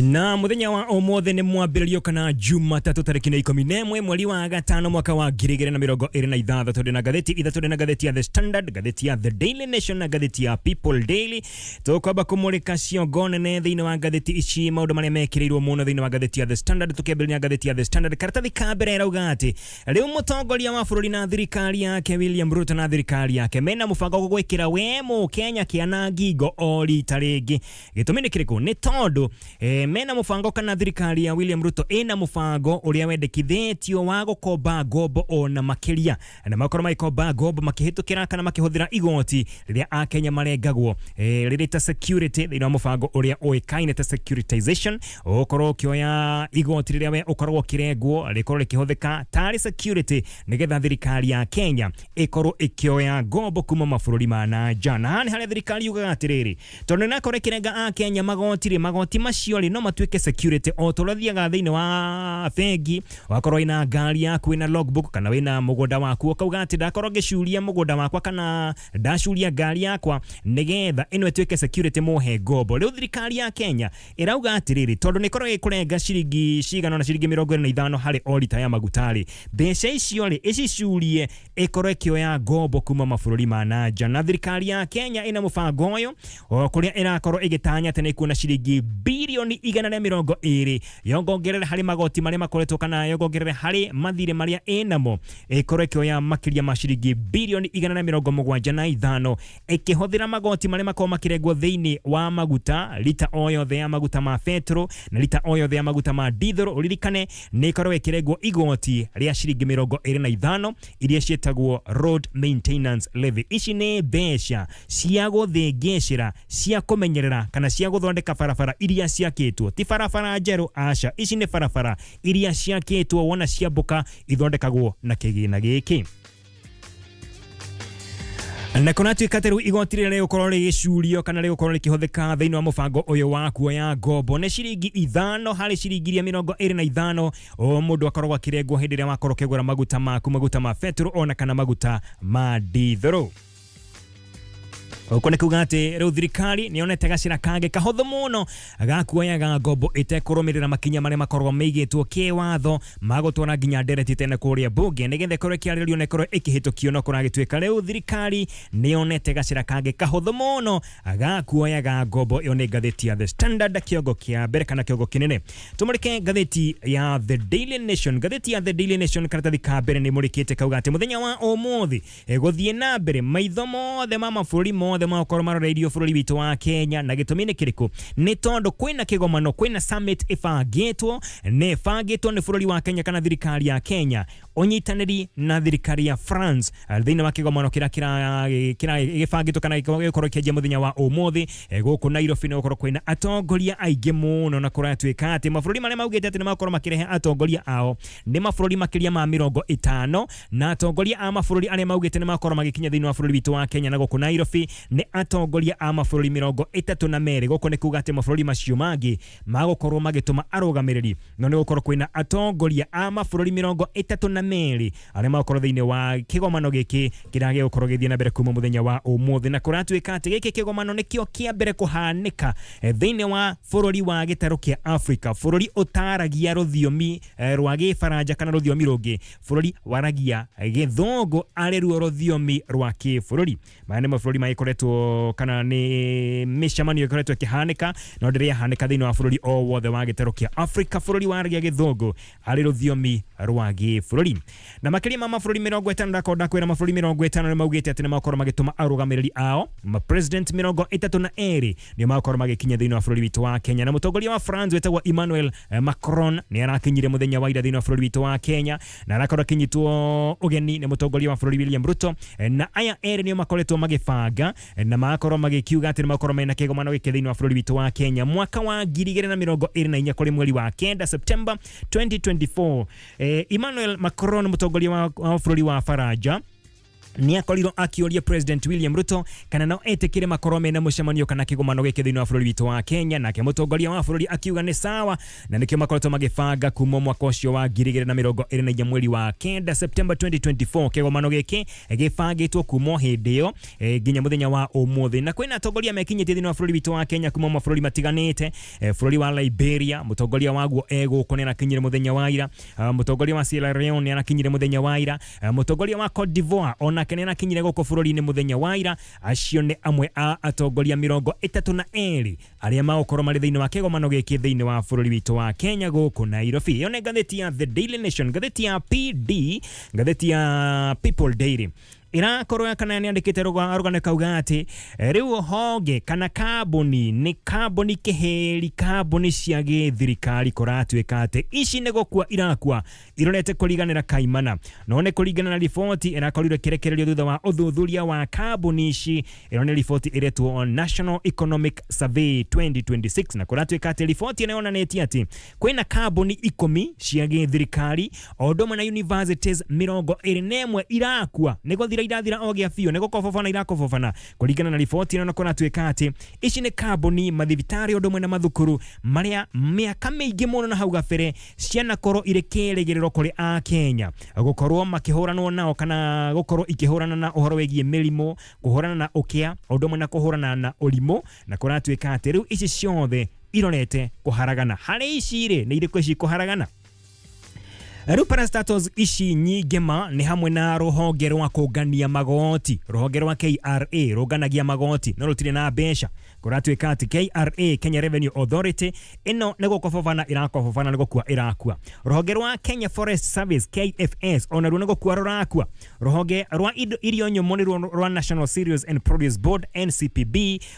Na muthenya wa umuthi ni mwambĩrĩrio kana Jumatatũ tarĩki nĩ 11 mweri wa gatano mwaka wa 2026. Tũrĩ na ngathĩti ithatũ, na ngathĩti ya The Standard, ngathĩti ya The Daily Nation na ngathĩti ya People Daily. Tũkwamba kũmũrĩka ciongo nene thĩinĩ wa ngathĩti ici, maũndũ marĩa mekĩrĩirwo mũno thĩinĩ wa ngathĩti ya The Standard. Tũkĩambĩrĩria ngathĩti ya The Standard, karatathi ka mbere ĩrauga atĩ rĩu mũtongoria wa bũrũri na thirikari yake William Ruto na thirikari yake mena mũbango wa gwĩkĩra we mũkenya kĩana ngingo o rita rĩngĩ. Gĩtũmi nĩ kĩrĩkũ? Nĩ tondũ mena mũbango kana thirikari ya William Ruto ĩna mũbango ũrĩa wendekithĩtio wa gũkomba ngombo ona makĩria, na makorwo magĩkomba ngombo makĩhĩtũkĩra kana makĩhũthĩra igoti rĩrĩa akenya marengagwo rĩrĩ ta security thĩinĩ wa mũbango ũrĩa ũĩkaine ta securitization. Ũkorwo ũkĩoya igoti rĩrĩa we ũkoragwo ũkĩrengwo rĩkorwo rĩkĩhũthĩka tarĩ security nĩgetha thirikari ya Kenya ĩkorwo ĩkĩoya ngombo kuma mabũrũri ma na nja. Na haha nĩ harĩa thirikari yugaga atĩrĩrĩ, tondũ nĩnakorwo ĩkĩrenga akenya magoti rĩ, magoti macio rĩ no matuĩke security, o ta ũrĩa ũthiaga thĩinĩ wa bengi wakorwo wĩna ngari yaku wĩna logbook kana wĩna mũgũnda waku, ũkauga atĩ ndakorwo ngĩcuria mũgũnda wakwa kana ndacuria ngari yakwa nĩgetha ĩno ĩtuĩke security mũhe ngombo. Rĩu thirikari ya Kenya ĩrauga atĩrĩrĩ, tondũ nĩ ĩkoragwo ĩkũrenga ciringi cigana na ciringi 25 harĩ o rita ya maguta rĩ, mbeca icio rĩ ĩcicurie ĩkorwo ĩkĩoya ngombo kuma mabũrũri ma na nja. Na thirikari ya Kenya ĩna mũbango ũyũ o kũrĩa ĩrakorwo ĩgĩtanya atĩ nĩ ĩkuona ciringi birioni 120 yongongerere harĩ magoti marĩa makoretwo kana yongongerere harĩ mathirĩ marĩa ĩnamo, ĩkorwo ĩkĩoya makĩria ma ciringi birioni 175 ĩkĩhũthĩra magoti marĩa makoragwo makĩrengwo thĩinĩ wa maguta, rita o yothe ya maguta ma betũrũ na rita o yothe ya maguta ma dithũrũ. Ũririkane nĩ ĩkoragwo ĩkĩrengwo igoti rĩa ciringi 25 iria ciĩtagwo road maintenance levy. Ici nĩ mbeca cia gũthĩngĩcĩra, cia kũmenyerera kana cia gũthondeka barabara iria ciakĩtwo, ti barabara njerũ, aca, ici nĩ barabara iria ciakĩtwo wona ciambũka ithondekagwo na kĩgĩna gĩkĩ. Na kũratuĩka atĩ rĩu igoti rĩrĩa rĩgũkorwo rĩgĩcurio kana rĩgũkorwo rĩkĩhũthĩka thĩinĩ wa mũbango ũyũ wa kuoya ngombo nĩ ciringi 5 harĩ ciringi iria 25 o mũndũ akoragwo akĩrengwo hĩndĩ ĩrĩa wakorwo ũkĩgũra maguta maku, maguta ma betũrũ ona kana maguta ma dithũrũ. Ũguo nĩ kuga atĩ rĩu thirikari nĩ yonete gacĩra kangĩ kahũthũ mũno ga kuoyaga ngombo ĩtekũrũmĩrĩra makinya marĩa makoragwo maigĩtwo kĩwatho ma gũtwara nginya ndereti tene kũrĩa mbunge nĩgetha ĩkorwo ĩkĩarĩrĩrio na ĩkorwo ĩkĩhĩtũkio. No kũragĩtuĩka rĩu thirikari nĩ yonete gacĩra kangĩ kahũthũ mũno ga kuoyaga ngombo. Ĩyo nĩ ngathĩti ya The Standard, kĩongo kĩa mbere kana kĩongo kĩnene. Tũmũrĩke ngathĩti ya The Daily Nation. Ngathĩti ya The Daily Nation karatathi ka mbere nĩ mũrĩkĩte kauga atĩ mũthenya wa ũmũthĩ gũthiĩ na mbere maitho mothe ma mabũrũri mothe magakorwo maroreirio bũrũri witũ wa Kenya. Na gĩtũmi nĩ kĩrĩkũ? Nĩ tondũ kwĩna kĩgomano, kwĩna summit ĩbangĩtwo, nĩ ĩbangĩtwo nĩ bũrũri wa Kenya kana thirikari ya Kenya ũnyitanĩri na thirikari ya France thĩinĩ wa kĩgomano kĩrĩa gĩbangĩtwo kana gĩgũkorwo kĩanjia mũthenya wa ũmũthĩ gũkũ Nairobi. Nĩ gũkorwo kwĩna atongoria aingĩ mũno, na kũratuĩka atĩ mabũrũri marĩa maugĩte atĩ nĩ makorwo makĩrehe atongoria ao nĩ mabũrũri makĩria ma 50, na atongoria a mabũrũri arĩa maugĩte nĩ makorwo magĩkinya thĩinĩ wa bũrũri witũ wa Kenya na gũkũ Nairobi nĩ atongoria a mabũrũri 32. Gũkũ nĩ kuga atĩ mabũrũri macio mangĩ magũkorwo magĩtũma arũgamĩrĩri, no nĩ gũkorwo kwĩna atongoria a mabũrũri 32 arĩa magũkorwo thĩinĩ wa kĩgomano gĩkĩ kĩrĩa gĩgũkorwo gĩgĩthiĩ na mbere kuma mũthenya wa ũmũthĩ. Na kũratuĩka atĩ gĩkĩ kĩgomano nĩkĩo kĩa mbere kũhanĩka thĩinĩ wa bũrũri wa gĩtarũ kĩa Afrika, bũrũri ũtaragia rũthiomi rwa gĩbaranja kana rũthiomi rũngĩ, bũrũri waragia Gĩthũngũ arĩ ruo rũthiomi rwa kĩbũrũri. Maya nĩ mabũrũri magĩkoretwo kana nĩ mĩcemanio ĩkoretwo ĩkĩhanĩka, no ndĩrĩ yahanĩka thĩinĩ wa bũrũri o wothe wa gĩtarũ kĩa Afrika, bũrũri waragia Gĩthũngũ arĩ rũthiomi rwa gĩbũrũri. Na makĩria ma mabũrũri 50, ndakorwo ndakwĩra mabũrũri 50 nĩ maugĩte atĩ nĩ makorwo magĩtũma arũgamĩrĩri ao, ma president 32 nĩo makorwo magĩkinya thĩinĩ wa bũrũri witũ wa Kenya. Na mũtongoria wa France wĩtagwo Emmanuel Macron nĩ arakinyire mũthenya wa ira thĩinĩ wa bũrũri witũ wa Kenya, na arakorwo akĩnyitwo ũgeni nĩ mũtongoria wa bũrũri William Ruto. Na aya erĩ nĩo makoretwo magĩbanga na magakorwo magĩkiuga atĩ nĩ makorwo mena kĩgomano gĩkĩ thĩinĩ wa bũrũri witũ wa Kenya mwaka wa 2024 kũrĩ mweri wa kenda, September 2024. Emmanuel Macron, mũtongoria wa bũrũri wa Faranja. Nĩ akorirwo akĩũria President William Ruto kana no etĩkĩre makorwo mena mũcemanio kana kĩgomano gĩkĩ thĩinĩ wa bũrũri witũ wa Kenya, nake mũtongoria wa bũrũri akiuga nĩ sawa, na nĩkĩo makoretwo magĩbanga kuma mwaka ũcio wa 2024 mweri wa kenda, September 2024. Kĩgomano gĩkĩ gĩbangĩtwo kuma o hĩndĩ ĩyo nginya mũthenya wa ũmũthĩ, na kwĩna atongoria mekinyĩtie thĩinĩ wa bũrũri witũ wa Kenya kuma mabũrũri matiganĩte. Bũrũri wa Liberia, mũtongoria waguo egũkũ nĩ arakinyire mũthenya wa ira. Mũtongoria wa Sierra Leone nĩ arakinyire mũthenya wa ira. Mũtongoria wa Cote d'Ivoire onake nĩ arakinyire gũkũ bũrũri-inĩ mũthenya wa ira. Acio nĩ amwe a atongoria 32 arĩa magũkorwo marĩ thĩinĩ wa kĩgomano gĩkĩ thĩinĩ wa bũrũri witũ wa Kenya gũkũ Nairobi. Ĩyo nĩ ngathĩti ya The Daily Nation. Ngathĩti ya PD, ngathĩti ya People Daily, ĩrakorwo kana nĩ andĩkĩte rũgano kauga atĩ rĩu honge kana kambuni nĩ kambuni kĩhĩri, kambuni cia gĩthirikari kũratuĩka atĩ ici nĩ gũkua irakua irorete kũriganĩra kaimana. No nĩ kũringana na riboti ĩrakorirwo ĩkĩrekererio thutha wa ũthuthuria wa kambuni ici. Ĩno nĩ riboti ĩretwo National Economic Survey 2026, na kũratuĩka atĩ riboti ĩno yonanĩtie atĩ kwĩna kambuni 10 cia gĩthirikari o ũndũ ũmwe na universities 21 irakua, nĩ gũthira irathira o gĩa biũ, nĩ gũkobobana irakobobana. Kũringana na riboti ĩno, na kũratuĩka atĩ ici nĩ kambuni, mathibitarĩ, ũndũ ũmwe na mathukuru marĩa mĩaka mĩingĩ mũno na hau gabere cianakorwo irĩ kĩrĩgĩrĩro kũrĩ a Kenya gũkorwo makĩhũranwo nao kana gũkorwo ikĩhũrana na ũhoro wĩgiĩ mĩrimũ, kũhũrana na ũkĩa, ũndũ ũmwe na kũhũrana na ũrimũ. Na kũratuĩka atĩ rĩu ici ciothe irorete kũharagana. Harĩ ici rĩ, nĩ irĩkũ ici kũharagana? Rĩu parastatals ici nyingĩ ma nĩ hamwe na rũhonge rwa kũngania magoti. Rũhonge rwa KRA rũnganagia magoti no rũtirĩ na mbeca. Kũratuĩka atĩ KRA, Kenya Revenue Authority, ĩno nĩ gũkobobana ĩrakobobana, nĩ gũkua ĩrakua. Rũhonge rwa Kenya Forest Service, KFS, onaruo nĩ gũkua rũrakua. Rũhonge rwa indo irio nyũmũ nĩruo rwa National Cereals and Produce Board, NCPB,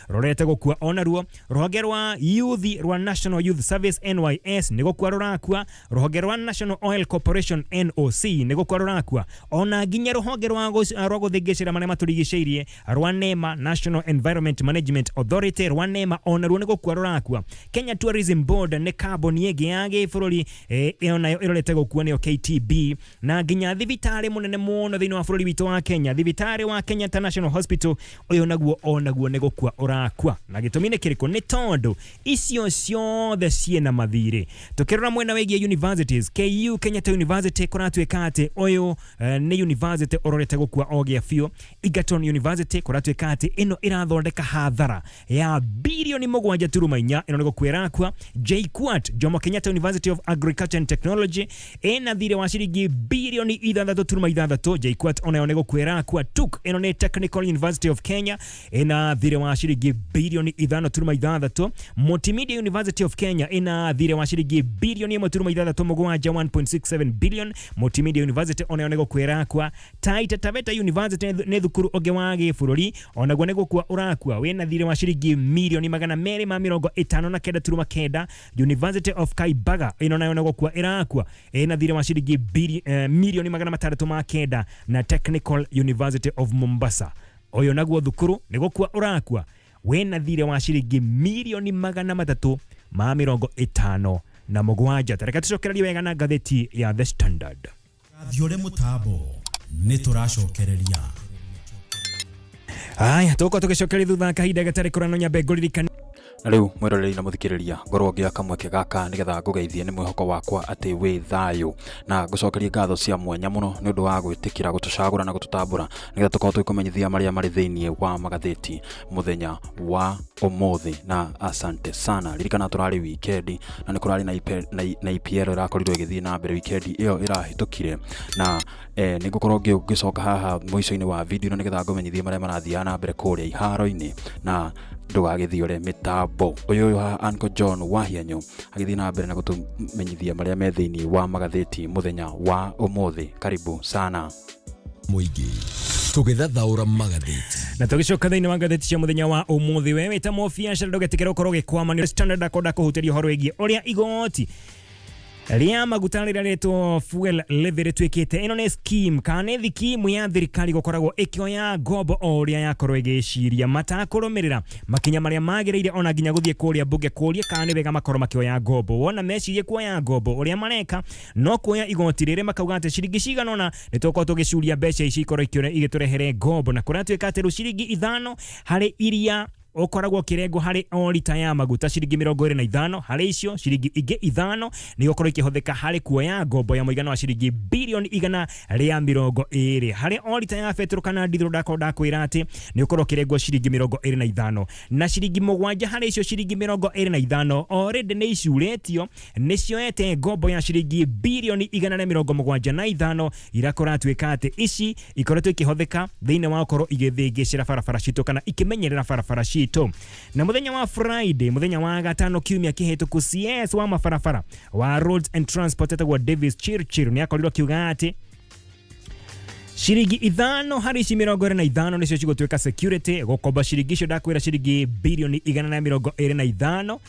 rũrete gũkua onaruo. Rũhonge rwa youth rwa National Youth Service, NYS, nĩ gũkua rũrakua. Rũhonge rwa National Oil Corporation, NOC, nĩ gũkua rũrakua. Ona nginya rũhonge rwa gũthĩngĩcĩra marĩa matũrigicĩirie rwa NEMA, National Environment Management Authority, rwa NEMA, onaruo nĩ gũkua rũrakua. Kenya Tourism Board nĩ kambuni ĩngĩ ya gĩbũrũri, ĩyo nayo ĩrorete gũkua, nĩyo KTB. Na nginya thibitarĩ mũnene mũno thĩinĩ wa bũrũri witũ wa Kenya, thibitarĩ wa Kenyatta National Hospital, ũyũ naguo onaguo nĩ gũkua ũrakua. Na gĩtũmi nĩ kĩrĩkũ? Nĩ tondũ icio ciothe ciĩna mathirĩ. Tũkĩrora mwena wĩgiĩ universities, KU, Kenyatta University, kũratuĩka atĩ ũyũ nĩ university ũrorete gũkua o gĩa biũ. Egerton University kũratuĩka atĩ ĩno ĩrathondeka hathara ya birioni 7.4, ĩno nĩ gũkua ĩrakua. JKUAT, Jomo Kenyatta University of Agriculture and Technology, ĩna thirĩ wa ciringi birioni 6.6, JKUAT onayo nĩ gũkua ĩrakua. TUK, ĩno nĩ Technical University of Kenya, ĩna thirĩ wa ciringi birioni 5.6. Multimedia University of Kenya ĩna thirĩ wa ciringi birioni 1.67, 1.67 billion. Multimedia University onayo nĩ gũkua ĩrakua. Taita Taveta University nĩ thukuru ũngĩ wa gĩbũrũri, onaguo nĩ gũkua ũrakua, wĩna thirĩ wa ciringi mirioni 259.9. University of Kaibaga ĩno nayo nĩ gũkua ĩrakua, ĩna thirĩ wa ciringi mirioni 609. Na Technical University of Mombasa, ũyũ naguo thukuru nĩ gũkua ũrakua, wĩna thirĩ wa ciringi mirioni 357. Tareke tũcokererie wega na ngathĩti ya The Standard. Thiũre mũtambo nĩ tũracokereria. Aya, tũgũkorwo tũgĩcokeria thutha kahinda gatarĩ kũrano. Nyambe ngũririkanie. Na rĩu mwĩroreri na mũthikĩrĩria, ngorwo ngĩoya kamweke gaka nĩgetha ngũgeithie. Nĩ mwĩhoko wakwa atĩ wĩ thayũ, na ngũcokerie ngatho cia mwanya mũno nĩ ũndũ wa gwĩtĩkĩra gũtũcagũra na gũtũtambũra nĩgetha tũkorwo tũgĩkũmenyithia marĩa marĩ thĩinĩ wa magathĩti mũthenya wa ũmũthĩ, na asante sana. Ririkana tũrarĩ wikendi na nĩ kũrarĩ na EPL ĩrakorirwo ĩgĩthiĩ na mbere wikendi ĩyo ĩrahĩtũkire, na nĩ ngũkorwo ngĩcoka haha mũico-inĩ wa video ĩno nĩgetha ngũmenyithie marĩa marathiaga na mbere kũrĩa iharo-inĩ, na ndũgagĩthiore mĩtambo. Ũyũ ũyũ haha, Uncle John Wahianyũ, agĩthiĩ na mbere na gũtũmenyithia marĩa me thĩinĩ wa magathĩti mũthenya wa ũmũthĩ. Karibu sana. Mũingĩ tũgĩthathaũra magathĩti. Na tũgĩcoka thĩinĩ wa ngathĩti cia mũthenya wa ũmũthĩ, we wĩta mũbiacara ndũgetĩkĩra ũkorwo ũgĩkwama. Nĩ Standard akonda kũhutĩria ũhoro wĩgiĩ ũrĩa igoti Rĩa maguta rĩrĩa rĩtwo fuel levy rĩtuĩkĩte ĩno nĩ scheme kana nĩ thikimu ya thirikari gũkoragwo ĩkĩoya ngombo o ũrĩa yakorwo ĩgĩciria matakũrũmĩrĩra makinya marĩa magĩrĩire, ona nginya gũthiĩ kũrĩa mbunge kũria kana nĩ wega makorwo makĩoya ngombo. Wona mecirie kuoya ngombo, ũrĩa mareka no kuoya igoti rĩrĩ, makauga atĩ ciringi cigana ũna nĩ tũgũkorwo tũgĩcuria mbeca ici ikorwo igĩtũrehere ngombo. Na kũratuĩka atĩ rĩu ciringi 5 harĩ iria ũkoragwo ũkĩrengwo harĩ o rita ya maguta, ciringi 25 harĩ icio, ciringi ingĩ 5 nĩ igũkorwo ikĩhũthĩka harĩ kuoya ngombo ya mũigana wa ciringi birioni 120 harĩ o rita ya betũrũ kana ndithũrũ. Ndakorwo ndakwĩra atĩ nĩ ũkorwo ũkĩrengwo ciringi 25, na ciringi 7 harĩ icio ciringi 25 already nĩ icurĩtio, nĩ cioete ngombo ya ciringi birioni 175, iria kũratuĩka atĩ ici ikoretwo ikĩhũthĩka thĩinĩ wa gũkorwo igĩthĩngĩcĩra barabara citũ kana ikĩmenyerera barabara citũ. Na mũthenya wa Friday, mũthenya wa gatano kiumia kĩhĩtũku, CS wa mabarabara wa Roads and Transport etagwo Davis Chirchir nĩ akorirwo akiuga atĩ ciringi 5 harĩ ici 25 nĩcio cigũtuĩka security gũkomba ciringi icio ndakwĩra, ciringi birioni 125.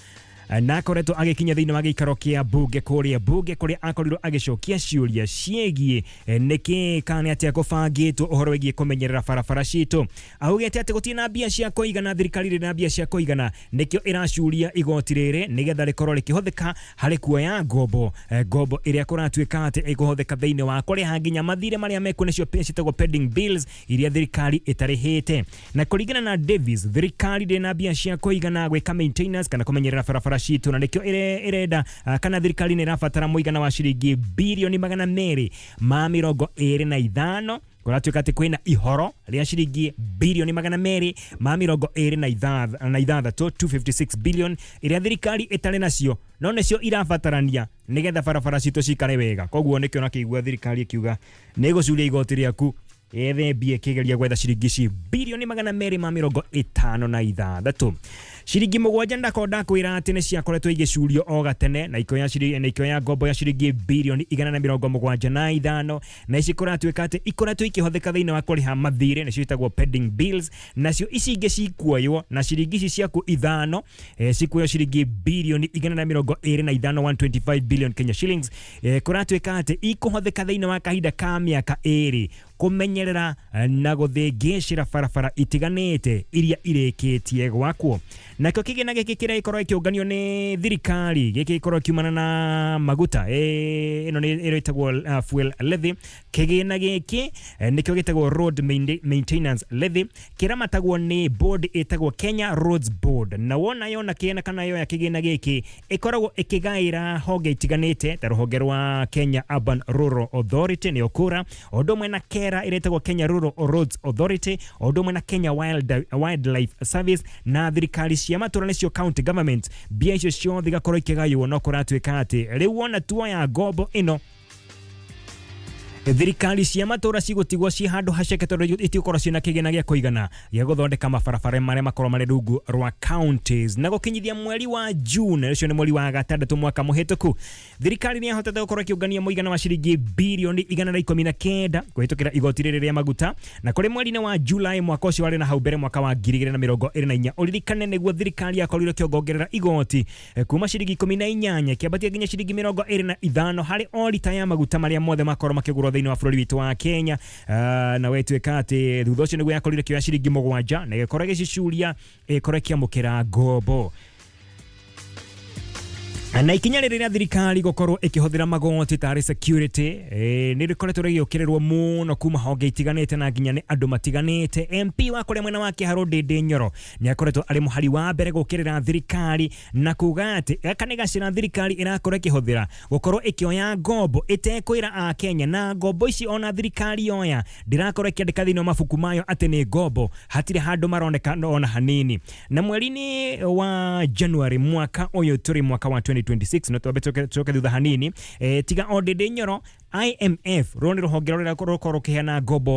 Na akoretwo agĩkinya thĩinĩ wa gĩikaro kĩa mbunge, kũrĩa mbunge kũrĩa akorirwo agĩcokia ciũria ciĩgiĩ nĩkĩ kana nĩ atĩa gũbangĩtwo ũhoro wĩgiĩ kũmenyerera barabara citũ. Augĩte atĩ gũtirĩ na mbia cia kũigana, thirikari ndĩrĩ na mbia cia kũigana, nĩkĩo ĩracuria igoti rĩrĩ nĩgetha rĩkorwo rĩkĩhũthĩka harĩ kuoya ngombo, ngombo ĩrĩa kũratuĩka atĩ ĩkũhũthĩka thĩinĩ wa kũrĩha nginya mathirĩ marĩa mekuo, nĩcio ciĩtagwo pending bills iria thirikari ĩtarĩhĩte. Na kũringana na Davis, thirikari ndĩrĩ na mbia cia kũigana gwĩka maintenance kana kũmenyerera barabara citũ, na nĩkĩo ĩrenda kana thirikari nĩ ĩrabatara mũigana wa ciringi birioni 225. Kũratuĩka atĩ kwĩna ihoro rĩa ciringi birioni 226, 256 billion, ĩrĩa thirikari ĩtarĩ nacio no nĩcio irabatarania nĩgetha barabara citũ cikare wega. Koguo nĩkĩo nakĩigua thirikari ĩkiuga nĩ ĩgũcuria igoti rĩaku yethe mbia ĩkĩgeria gwetha ciringi ici birioni 256. Ciringi 7 ndakorwo ndakwĩra atĩ nĩ ciakoretwo igĩcurio o gatene na ikoya ciringi na ikoya ngombo ya ciringi birioni 175, na ici kũratuĩka atĩ ikoretwo ikĩhũthĩka thĩinĩ wa kũrĩha mathirĩ, nĩcio ciĩtagwo pending bills. Nacio ici ingĩ cikuoywo na ciringi ici ciaku 5, cikuoywo ciringi birioni 125, 125 billion Kenya shillings, kũratuĩka atĩ ikũhũthĩka thĩinĩ wa kahinda ka mĩaka 2 kũmenyerera na gũthĩngĩcĩra barabara itiganĩte iria irĩkĩtie gwakwo. Nakĩo kĩgĩna gĩkĩ kĩrĩa gĩkorwo gĩkĩũnganio nĩ thirikari gĩkĩ gĩkorwo kiumana na maguta, ĩno nĩ ĩrĩa ĩtagwo fuel levy. Kĩgĩna gĩkĩ nĩkĩo gĩtagwo road maintenance levy, kĩramatagwo nĩ board ĩtagwo Kenya Roads Board. Na wona yona kĩgĩna kana yoya kĩgĩna gĩkĩ, ĩkoragwo ĩkĩgaĩra honge itiganĩte ta rũhonge rwa Kenya Urban Rural Authority, nĩyo KURA, o ũndũ ũmwe na KERA ĩrĩa ĩtagwo Kenya Rural Roads Authority, o ũndũ ũmwe na Kenya Wildlife Service na thirikari cia matũra, nĩcio county government. Mbia icio ciothe igakorwo ikĩgaywo. No kũratuĩka atĩ rĩu wona tuoya ngombo ĩno, thirikari cia matũra cigũtigwo ci handũ haceke, tondũ itigũkorwo ciĩna kĩgĩna gĩa kũigana gĩa gũthondeka mabarabara marĩa makorwo marĩ rungu rwa counties. Na gũkinyithia mweri wa June, ũcio nĩ mweri wa gatandatũ mwaka mũhĩtũku, thirikari nĩ yahotete gũkorwo ĩkĩũngania mũigana wa ciringi birioni 119 kũhĩtũkĩra igoti rĩrĩ rĩa maguta. Na kũrĩ mweri-inĩ wa July mwaka ũcio warĩ na hau mbere, mwaka wa 2024, ũririkane nĩguo thirikari yakorirwo ĩkĩongongerera igoti kuma ciringi 18 kĩambatia nginya ciringi 25 harĩ o rita ya maguta marĩa mothe makorwo makĩgũrwo thĩinĩ wa bũrũri witũ wa Kenya. Na wetuĩka atĩ thutha ũcio nĩguo yakorire ĩkĩoya ciringi 7 na ĩgĩkorwo ĩgĩcicuria ĩkorwo ĩkĩamũkĩra ngombo. Na ikinya rĩrĩ rĩa thirikari gũkorwo ĩkĩhũthĩra magoti tarĩ security nĩ rĩkoretwo rĩgĩũkĩrĩrwo mũno kuma honge itiganĩte na nginya nĩ andũ matiganĩte. MP wa kũrĩa mwena wa Kĩharũ, Ndĩndĩ Nyoro, nĩ akoretwo arĩ mũhari wa mbere gũkĩrĩra thirikari na kuga atĩ gaka nĩ gacĩra thirikari ĩrakorwo ĩkĩhũthĩra gũkorwo ĩkĩoya ngombo ĩtekwĩra Akenya. Na ngombo ici ona thirikari yoya ndĩrakorwo ĩkĩandĩka thĩinĩ wa mabuku mayo atĩ nĩ ngombo, hatirĩ handũ maroneka ona hanini. Na mweri-inĩ wa January mwaka ũyũ tũrĩ, mwaka wa 2026, no twambe tũcoke thutha hanini, tiga o Ndĩndĩ Nyoro. IMF rũrũ nĩ rũhonge rũrĩa rũkoragwo rũkĩheana ngombo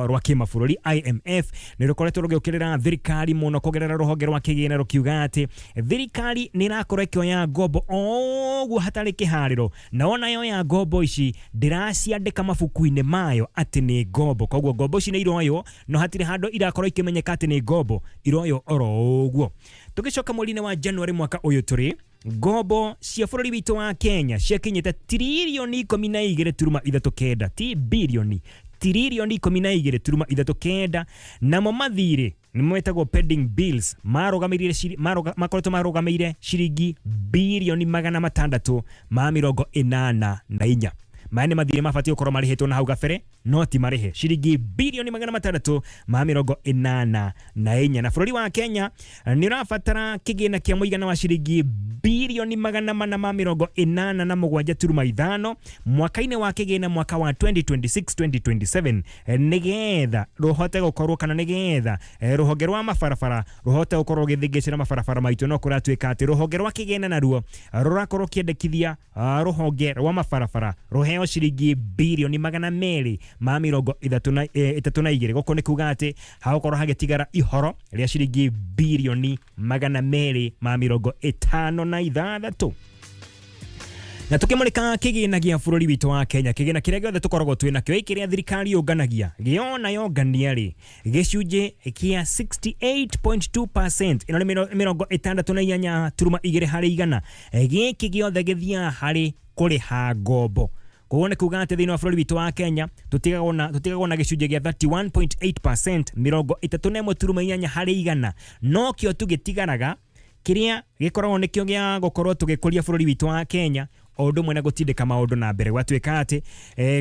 rwa kĩmabũrũri. IMF nĩ rũkoretwo rũgĩũkĩrĩra thirikari mũno kũgerera rũhonge rwa kĩgĩna, rũkiuga atĩ thirikari nĩ ĩrakorwo ĩkĩoya ngombo o ũguo hatarĩ kĩharĩro, na ona yoya ngombo ici ndĩraciandĩka mabuku-inĩ mayo atĩ nĩ ngombo. Koguo ngombo ici nĩ iroywo no hatirĩ handũ irakorwo ikĩmenyeka atĩ nĩ ngombo, iroywo oro ũguo. Tũgĩcoka mweri-inĩ wa January mwaka ũyũ tũrĩ, ngombo cia bũrũri witũ wa Kenya ciakinyĩte 12.39 tiririoni, ti birioni, 12.39 tiririoni, namo mathirĩ nĩ metagwo pending bills marũgamĩrĩire makoretwo marũgamĩire ciringi 684.4 birioni. Maya nĩ mathirĩ mabatiĩ gũkorwo marĩhĩtwo na hau gabere no ti marĩhe, ciringi 684.4 birioni. Na bũrũri wa Kenya nĩ ũrabatara kĩgĩna kĩa mũigana wa ciringi 487.5 birioni mwaka-inĩ wa kĩgĩna mwaka wa 2026-2027, nĩgetha rũhote gũkorwo kana nĩgetha rũhonge rwa mabarabara rũhote gũkorwo rũgĩthingĩcĩra mabarabara maitũ. No kũratuĩka atĩ rũhonge rwa kĩgĩna naruo rũrakorwo kĩendekithia rũhonge rwa mabarabara rũheo ciringi 232.32 birioni. Gũkũ nĩ kuga atĩ hagũkorwo hagĩtigara ihoro rĩa ciringi 256 birioni. Na tukĩmũrĩka kĩgĩna gĩa bũrũri witũ wa Kenya, kĩgĩna kĩrĩa gĩothe tũkoragwo twĩ nakĩo, ĩ kĩrĩa thirikari yũnganagia gĩona yongania rĩ, gĩcunjĩ kĩa 68.2%, ĩno nĩ 68.2 harĩ igana, gĩkĩ gĩothe gĩthiaga harĩ kũrĩha ngombo. Koguo nĩ kuga atĩ thĩinĩ wa bũrũri witũ wa Kenya tũtigagwo na gĩcunjĩ gĩa 31.8%, 31.8 harĩ igana, nokĩo tũgĩtigaraga kĩrĩa gĩkoragwo nĩkĩo gĩa gũkorwo tũgĩkũria bũrũri witũ wa Kenya o ũndũ ũmwe na gũtindĩka maũndũ na mbere. Gwatuĩka atĩ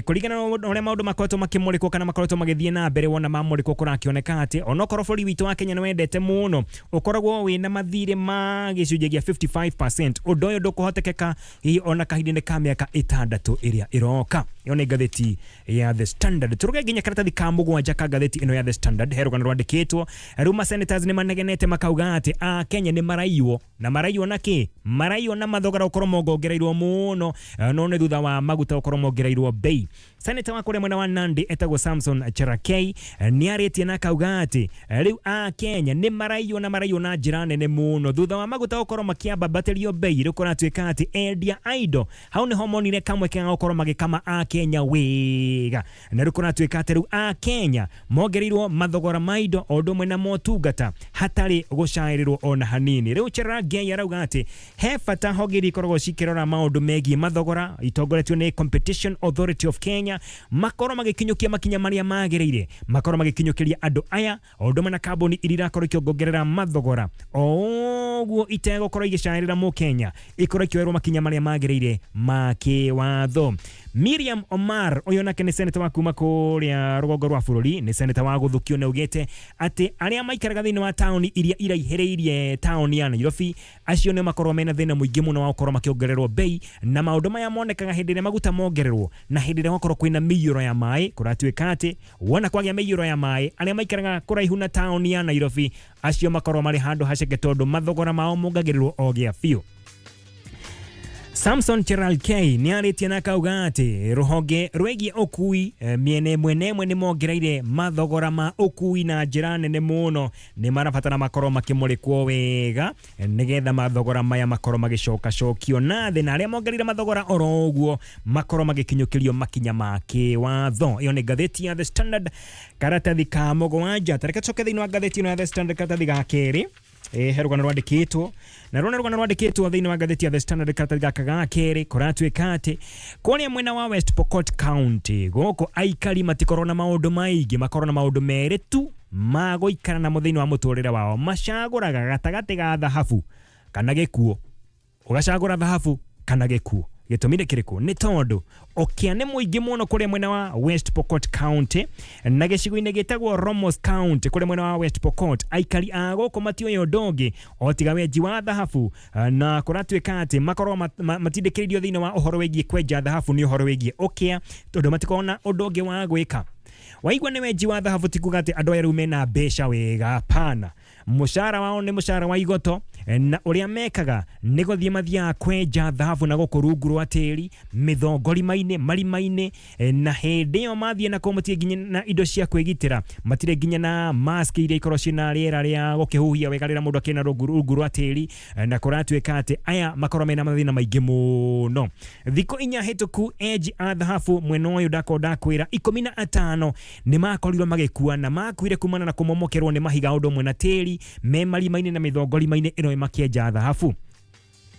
kũringana na ũrĩa maũndũ makoretwo makĩmũrĩkwo kana makoretwo magĩthiĩ na mbere, wona mamũrĩkwo kũrakĩoneka atĩ onokorwo bũrũri witũ wa Kenya nĩ wendete mũno ũkoragwo wĩna mathirĩ ma gĩcunjĩ gĩa 55%, ũndũ ũyũ ndũkũhotekeka hihi ona kahinda-inĩ ka mĩaka 6 ĩrĩa ĩroka. Ĩyo nĩ ngathĩti ya The Standard. Tũrũge nginya karatathi ka mũgwanja ka ngathĩti ĩno ya The Standard, he rũgano rwandĩkĩtwo. Rĩu ma senators nĩ manegenete makauga atĩ a Kenya nĩ maraiywo, na maraiywo na kĩ? Maraiywo na mathogora gũkorwo mongongereirwo mũno, no nĩ thutha wa maguta gũkorwo mongereirwo bei. Senator wa kũrĩa mwena wa Nandi etagwo Samson Cherargei nĩ arĩtie na akauga atĩ rĩu a Kenya nĩ maraiywo na maraiywo na njĩra nene mũno thutha wa maguta gũkorwo makĩambambatĩrio bei. Rĩu kũratuĩka atĩ endia a indo hau nĩho monire kamweke ga gũkorwo magĩkama a Kenya wega, na rĩu kũratuĩka atĩ rĩu a Kenya mongereirwo mathogora ma indo o ũndũ ũmwe na motungata hatarĩ gũcaĩrĩrwo ona hanini. Rĩu Cherargei arauga atĩ he bata honge iria ikoragwo cikĩrora maũndũ megiĩ mathogora itongoretio nĩ Competition Authority of Kenya makorwo magĩkinyũkia makinya marĩa magĩrĩire, makorwo magĩkinyũkĩria andũ aya o ũndũ ũmwe na kambuni iria irakorwo ikĩongerera mathogora o ũguo itegũkorwo igĩcaĩrĩra mũkenya, ikorwo ikĩoerwo makinya marĩa magĩrĩire ma kĩwatho. Miriam Omar ũyũ nake nĩ senator wa kuma kũrĩa rũgongo rwa bũrũri, nĩ senator wa gũthukio, nĩ augĩte atĩ arĩa maikaraga thĩinĩ wa taũni iria iraihĩrĩirie taũni ya Nairobi, acio nĩo makorwo mena thĩna mũingĩ mũno wa gũkorwo makĩongererwo bei, na maũndũ maya monekaga hĩndĩ ĩrĩa maguta mongererwo na hĩndĩ ĩrĩa gwakorwo kwĩna mĩiyũro ya maĩ. Kũratuĩka atĩ wona kwagĩa mĩiyũro ya maĩ, arĩa maikaraga kũraihu na taũni ya Nairobi, acio makorwo marĩ handũ haceke tondũ mathogora mao mongagĩrĩrwo o gĩa biũ. Samson Cherargei nĩ arĩtie na akauga atĩ rũhonge rwĩgiĩ ũkui mĩena ĩmwe na ĩmwe nĩ mongereire mathogora ma ũkui na njĩra nene mũno, nĩ marabatara makorwo makĩmũrĩkwo wega nĩgetha mathogora maya makorwo magĩcokacokio na thĩ, na arĩa mongereire mathogora oro ũguo makorwo magĩkinyũkĩrio makinya ma kĩwatho. Ĩyo nĩ ngathĩti ya The Standard karatathi ka mũgwanja. Tareke tũcoke thĩinĩ wa ngathĩti ĩno ya The Standard karatathi ga kerĩ, he rũgano rwandĩkĩtwo, na rũna rũgano rwandĩkĩtwo thĩinĩ wa ngathĩti ya The Standard karatathi gaka ga kerĩ. Kũratuĩka atĩ kũrĩa mwena wa West Pokot County gũkũ aikari matikorwo na maũndũ maingĩ, makorwo na maũndũ merĩ tu ma gũikara namo thĩinĩ wa mũtũrĩre wao. Macagũraga gatagatĩ ga thahabu kana gĩkuũ. Ũgacagũra thahabu kana gĩkuũ. Gĩtũmi nĩ kĩrĩkũ? Nĩ tondũ ũkĩa nĩ mũingĩ mũno kũrĩa mwena wa West Pokot County na gĩcigo-inĩ gĩtagwo Romos County kũrĩa mwena wa West Pokot. Aikari a gũkũ matiũĩ ũndũ ũngĩ o tiga wenji wa thahabu, na kũratuĩka atĩ makorwo matindĩkĩrĩirio thĩinĩ wa ũhoro wĩgiĩ kwenja thahabu nĩ ũhoro wĩgiĩ ũkĩa, tondũ matikoragwo na ũndũ ũngĩ wa gwĩka. Waigua nĩ wenji wa thahabu, ti kuga atĩ andũ aya rĩu mena mbeca wega, hapana. Mũcara wao nĩ mũcara wa igoto, na ũrĩa mekaga nĩ gũthiĩ mathiaga kwenja thahabu na gũkũ rungu rwa tĩri, mĩthongorima-inĩ, marima-inĩ, na hĩndĩ ĩyo mathiĩ na kũu matirĩ nginya na indo cia kwĩgitĩra, matirĩ nginya na mask iria ikorwo ciĩna rĩera rĩa gũkĩhuhia wega rĩrĩa mũndũ akĩrĩ na rungu rwa tĩri, na kũratuĩka atĩ aya makorwo mena mathĩna maingĩ mũno. Thikũ 4 hĩtũku enji a thahabu mwena ũyũ ndakorwo ndakwĩra 15 nĩ makorirwo magĩkua, na makuire kumana na kũmomokerwo nĩ mahiga ũndũ ũmwe na tĩri me marima-inĩ na mĩthongorima-inĩ ĩno makĩenja thahabu.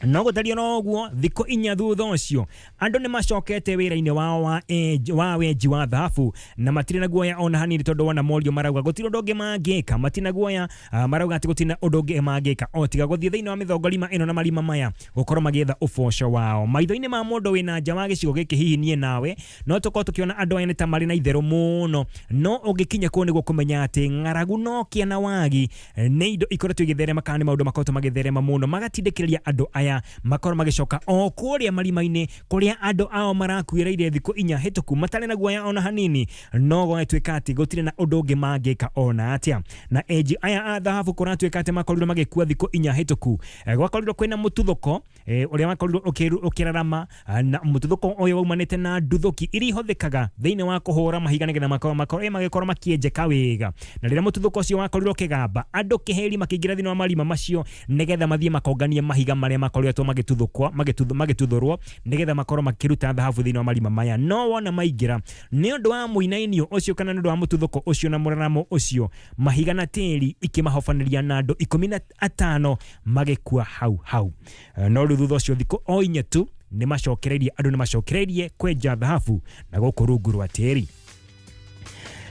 No gũtariĩ no ũguo, thikũ 4 thutha ũcio andũ nĩ macokete wĩra-inĩ wao wa wenji wa thahabu, na matirĩ na guoya ona hanini, tondũ wona morio marauga gũtirĩ ũndũ ũngĩ mangĩka, matirĩ na guoya, marauga atĩ gũtirĩ na ũndũ ũngĩ mangĩka o tiga gũthiĩ thĩinĩ wa mĩthongorima ĩno na marima maya gũkorwo magĩetha ũboco wao. Maitho-inĩ ma mũndũ wĩna nja wa gĩcigo gĩkĩ, hihi niĩ nawe no tũkorwo tũkĩona andũ aya nĩ ta marĩ na itherũ mũno, no ũngĩkinya kũu nĩguo kũmenya atĩ ng'aragu no kĩa na wagi nĩ indo ikoretwo igĩtherema, kana nĩ maũndũ makoretwo magĩtherema mũno magatindĩkĩrĩria andũ aya makorwo magĩcoka o kũrĩa marima-inĩ kũrĩa andũ ao marakuĩrĩire thikũ 4 hĩtũku matarĩ na guoya ona hanini, no gwatuĩka atĩ gũtirĩ na ũndũ ũngĩ mangĩka ona atĩa. Na enji aya a thahabu kũratuĩka atĩ makorirwo magĩkua thikũ 4 hĩtũku, gwakorirwo kwĩna mũtuthũko ũrĩa wakorirwo ũkĩrarama, na mũtuthũko ũyũ waumanĩte na nduthũki iria ihũthĩkaga thĩinĩ wa kũhũra mahiga nĩgetha makorwo magĩkorwo makĩenjeka wega. Na rĩrĩa mũtuthũko ũcio wakorirwo ũkĩgamba, andũ kĩheri makĩingĩra thĩinĩ wa marima macio nĩgetha mathiĩ makonganie mahiga marĩa makoretwo magĩtuthũrwo nĩgetha makorwo makĩruta thahabu thĩinĩ wa marima maya. No wona maingĩra nĩ ũndũ wa mũinainio ũcio kana nĩ ũndũ wa mũtuthũko ũcio na mũraramo ũcio, mahiga na tĩri ikĩmahobanĩria na andũ 15 magĩkua hau hau. No rĩu thutha ũcio thikũ o 4 tu nĩ macokereirie, andũ nĩ macokereirie kwenja thahabu na gũkũ rungu rwa tĩri.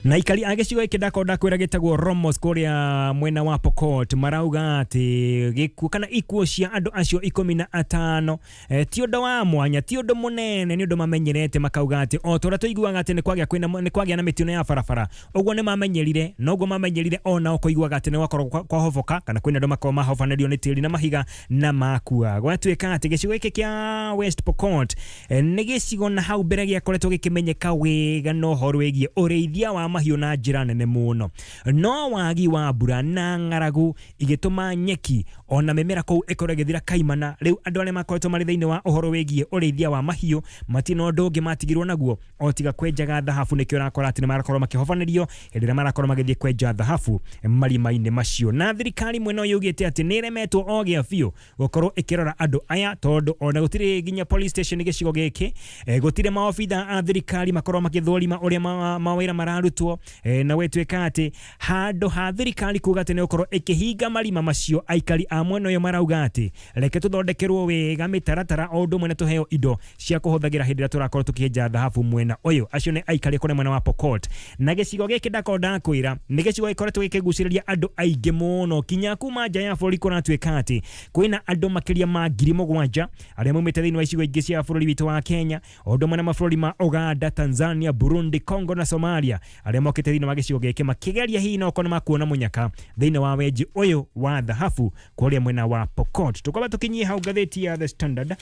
Na aikari a gĩcigo gĩkĩ ndakorwo ndakwĩra gĩtagwo Romos kũrĩa mwena wa Pokot marauga atĩ gĩkuũ kana ikuũ cia andũ acio 15 ti ũndũ wa mwanya, ti ũndũ mũnene, nĩ ũndũ mamenyerete, makauga atĩ o ta ũrĩa tũiguaga atĩ nĩ kwagĩa na mĩtino ya barabara, ũguo nĩ mamenyerire, noguo mamenyerire onao kũiguaga atĩ nĩ gwakorwo kwahoboka kana kwĩna andũ makorwo mahobanĩrio nĩ tĩri na mahiga na makua. Gwatuĩka atĩ gĩcigo gĩkĩ kĩa West Pokot nĩ gĩcigo na hau mbere gĩakoretwo gĩkĩmenyeka wega na ũhoro wĩgiĩ ũrĩithia wa mahiũ na njĩra nene mũno, no wagi wa mbura na ng'aragu igĩtũma nyeki ona mĩmera kũu ĩkorwo ĩgĩthira kaimana. Rĩu andũ arĩa makoretwo marĩ thĩinĩ wa ũhoro wĩgiĩ ũrĩithia wa mahiũ matirĩ na ũndũ ũngĩ matigirwo naguo o tiga kwenjaga thahabu. Nĩkĩo ũrakora atĩ nĩ marakorwo makĩhobanĩrio hĩndĩ ĩrĩa marakorwo magĩthiĩ kwenja thahabu marima-inĩ macio. Na thirikari mwena ũyũ yugĩte atĩ nĩ ĩremetwo o gĩa biũ gũkorwo ĩkĩrora andũ aya, tondũ ona gũtirĩ nginya police station gĩcigo gĩkĩ, gũtirĩ maobitha a thirikari makorwo magĩthũrima ũrĩa mawĩra mararutwo, na gwĩtuĩka atĩ handũ ha thirikari kuga atĩ nĩ gũkorwo ĩkĩhinga marima macio, aikari a mwena ũyũ marauga atĩ reke tũthondekerwo wega mĩtaratara o ũndũ ũmwe na tũheo indo cia kũhũthagĩra hĩndĩ ĩrĩa tũrakorwo tũkĩenja thahabu mwena ũyũ. Acio nĩ aikari kũrĩa mwena wa Pokot. Na gĩcigo gĩkĩ ndakorwo ndakwĩra nĩ gĩcigo gĩkoretwo gĩkĩgucĩrĩria andũ aingĩ mũno kinya kuma nja ya bũrũri. Kũratuĩka atĩ kwĩna andũ makĩria ma 7,000 arĩa maumĩte thĩinĩ wa icigo ingĩ cia bũrũri witũ wa Kenya, o ũndũ ũmwe na mabũrũri ma Uganda, Tanzania, Burundi, Congo na Somalia, arĩa mokĩte thĩinĩ wa gĩcigo gĩkĩ makĩgeria hihi no okorwo nĩ makuona mũnyaka thĩinĩ wa wenji ũyũ wa thahabu kũrĩa mwena wa Pokot. Tũkwamba tũkinyie hau ngathĩti ya The Standard,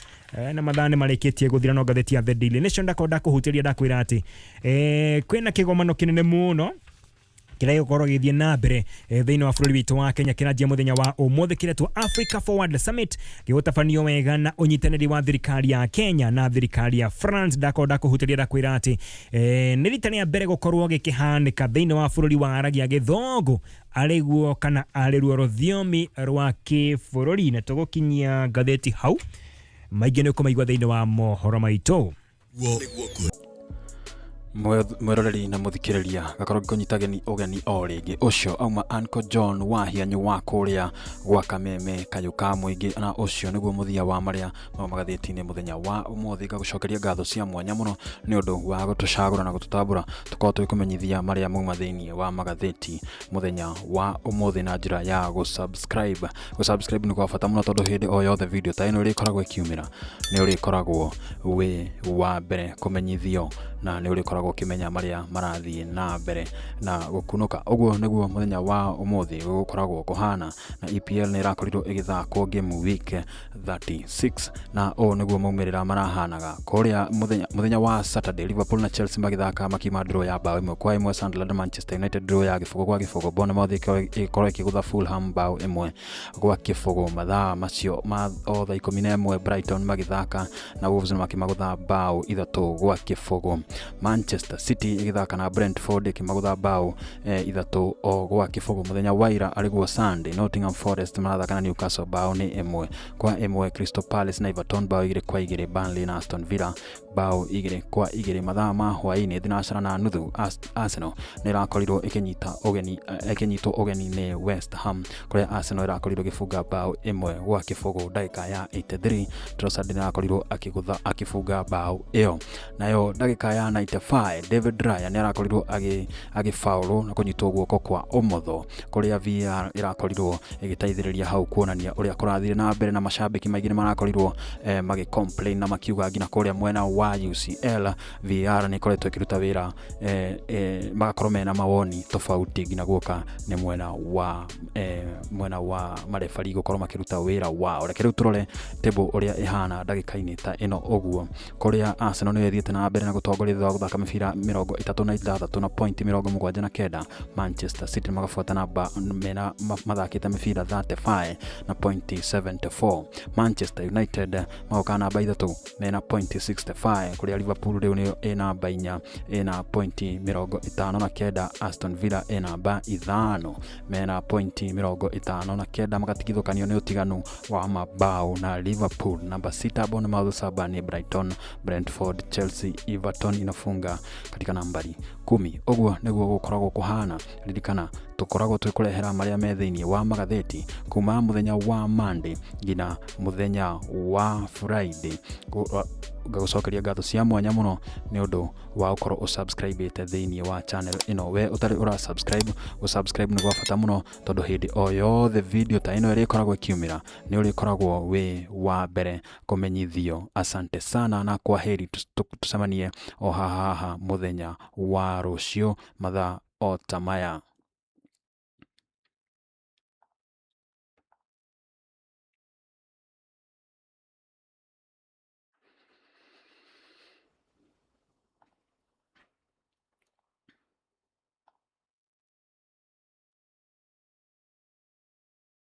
na mathaa nĩ marĩkĩtie gũthira, no ngathĩti ya The Daily Nation ndakorwo ndakũhutĩria, ndakwĩra atĩ kwĩna kĩgomano kĩnene mũno kĩrĩa gĩgũkorwo gĩgĩthiĩ na mbere thĩinĩ wa bũrũri witũ wa Kenya kĩranjia mũthenya wa ũmũthĩ, kĩretwo Africa Forward Summit, gĩgũtabanio wega na ũnyitanĩri wa thirikari ya Kenya na thirikari ya France. Ndakorwo ndakũhutĩria, ndakwĩra atĩ nĩ rita rĩa mbere gũkorwo gĩkĩhanĩka thĩinĩ wa bũrũri wa aragia gĩthũngũ arĩguo kana arĩruo rũthiomi rwa kĩbũrũri. Na tũgũkinyia ngathĩti hau, maingĩ nĩ ũkũmaigua thĩinĩ wa mohoro maitũ. Mwĩroreri na mũthikĩrĩria, gakorwo ngĩkũnyita ũgeni o rĩngĩ. Ũcio auma Uncle John wa Hianyu wa kũrĩa gwa Kameme kayũ ka mũingĩ, na ũcio nĩguo mũthia wa marĩa mauma magathĩti-inĩ mũthenya wa ũmũthĩ. Ngagũcokeria ngatho cia mwanya mũno nĩ ũndũ wa gũtũcagũra na gũtũtambũra tũkorwo tũgĩkũmenyithia marĩa mauma thĩinĩ wa magathĩti mũthenya wa ũmũthĩ na njĩra ya gũ-subscribe. Gũ-subscribe nĩ kwa bata mũno, tondũ hĩndĩ o yothe video ta ĩno ĩrĩkoragwo ĩkiumĩra nĩ ũrĩkoragwo wĩ wa mbere kũmenyithio. Na nĩ ũrĩkoragwo ũkĩmenya marĩa marathiĩ na mbere na gũkunũka. Ũguo nĩguo mũthenya wa ũmũthĩ gũgũkoragwo kũhana, na EPL nĩ ĩrakorirwo ĩgĩthakwo game week 36, na ũũ nĩguo maumĩrĩra marahanaga. Kũrĩa mũthenya wa Saturday, Liverpool na Chelsea magĩthaka makiuma draw ya bao 1-1, Sunderland na Manchester United draw ya 0-0, Bournemouth ĩgĩkorwo ĩkĩgũtha Fulham bao 1-0. Mathaa macio ma o thaa 11, Brighton magĩthaka na Wolves na makĩmagũtha bao 3-0. Manchester City ĩgĩthaka na Brentford ĩkĩmagũtha bao 3-0. Mũthenya wa ira, arĩguo Sunday, Nottingham Forest marathaka na Newcastle, bao nĩ 1-1, Crystal Palace na Everton bao 2-2, Burnley na Aston Villa bao 2-2. Mathaa ma hwaĩ-inĩ 6:30, Arsenal nĩ ĩrakorirwo ĩkĩnyita ũgeni ĩkĩnyitwo ũgeni nĩ West Ham, kũrĩa Arsenal ĩrakorirwo ĩgĩbunga bao 1-0. Ndagĩka ya 83, Trossard nĩ arakorirwo akĩgũtha akĩbunga bao ĩyo. Nayo ndagĩka ya 95, David Raya nĩ arakorirwo agĩfaũlũ na kũnyitwo guoko kwa ũmotho, kũrĩa VAR ĩrakorirwo ĩgĩteithĩrĩria hau kuonania ũrĩa kũrathire na mbere, na macambĩki maingĩ nĩ marakorirwo magĩ complain na makiuga nginya kũrĩa mwena wa UCL VAR nĩ ĩkoretwo ĩkĩruta wĩra, magakorwo mena mawoni tofauti nginya guoka nĩ mwena wa marefari gũkorwo makĩruta wĩra wao. Reke rĩu tũrore table ũrĩa ĩhana ndagĩka-inĩ ta ĩno ũguo, kũrĩa Arsenal nĩyo ĩthiĩte na mbere na gũtongoria thutha wa gũthaka mĩbira 36 na point 79. Manchester City magabuata namba mena mathakĩte mĩbira 35 na point 74. Manchester United magoka namba 3 mena point 65, kũrĩa Liverpool rĩu nĩyo ĩ namba 4 ĩna point 59. Aston Villa ĩ namba 5 mena point 59, magatigithũkanio nĩ ũtiganu wa mabao na Liverpool. Namba 6 Bournemouth, saba ni Brighton, Brentford, Chelsea, Everton inafunga katika nambari 10. Ũguo nĩguo gũkoragwo kũhana. Ririkana tũkoragwo twĩkũrehera marĩa me thĩinĩ wa magathĩti kuma mũthenya wa Monday nginya mũthenya wa Friday. Ngagũcokeria ngatho cia mwanya mũno nĩ ũndũ wa gũkorwo ũsubscribĩte thĩinĩ wa channel ĩno. We ũtarĩ ũra subscribe, gũsubscribe nĩ gwa bata mũno, tondũ hĩndĩ o yothe video ta ĩno ĩrĩkoragwo ĩkiumĩra, nĩ ũrĩkoragwo wĩ wa mbere kũmenyithio. Asante sana na kwa heri, tũcemanie o haha haha mũthenya wa rũciũ mathaa o ta maya.